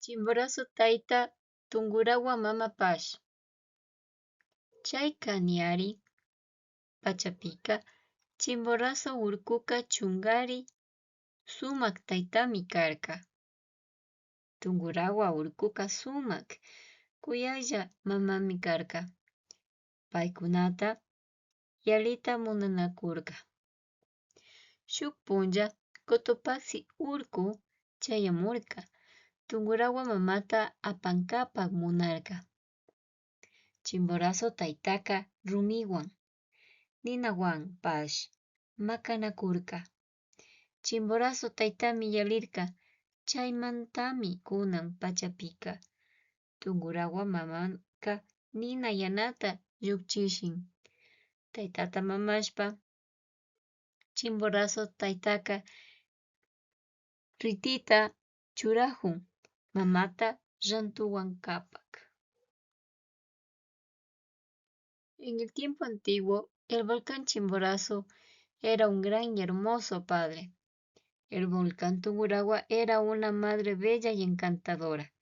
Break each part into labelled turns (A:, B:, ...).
A: Chimborazo tayta, Tungurahua mamapash. Chay Cañari pachapika Chimborazo urkuka chunkari sumak taytami karka. Tungurahua urkuka sumak, kuyaylla mamami karka. Paykunata yallita munanakurka. Shuk punlla Cotopaxi urku chayamurka, Tungurahua mamata apankapak munarka. Chimborazo taytaka rumiwan, ninawanpash makanakurka. Chimborazo taytami yallirka, chaymantami kunan pachapika Tungurahua mamaka nina yanata llukchichin. Taytata mamashpa Chimborazo taytaka ritita churajun mamata llantuwankapak. En el tiempo antiguo, el volcán Chimborazo era un gran y hermoso padre. El volcán Tungurahua era una madre bella y encantadora.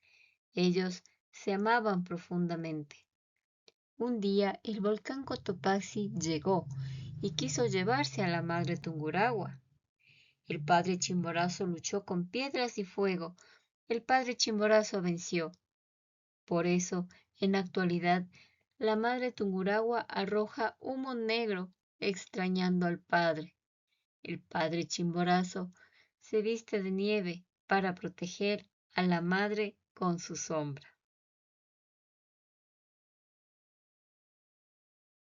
A: Ellos se amaban profundamente. Un día el volcán Cotopaxi llegó y quiso llevarse a la madre Tungurahua. El padre Chimborazo luchó con piedras y fuego. El padre Chimborazo venció. Por eso, en la actualidad, la madre Tungurahua arroja humo negro extrañando al padre. El padre Chimborazo se viste de nieve para proteger a la madre con su sombra.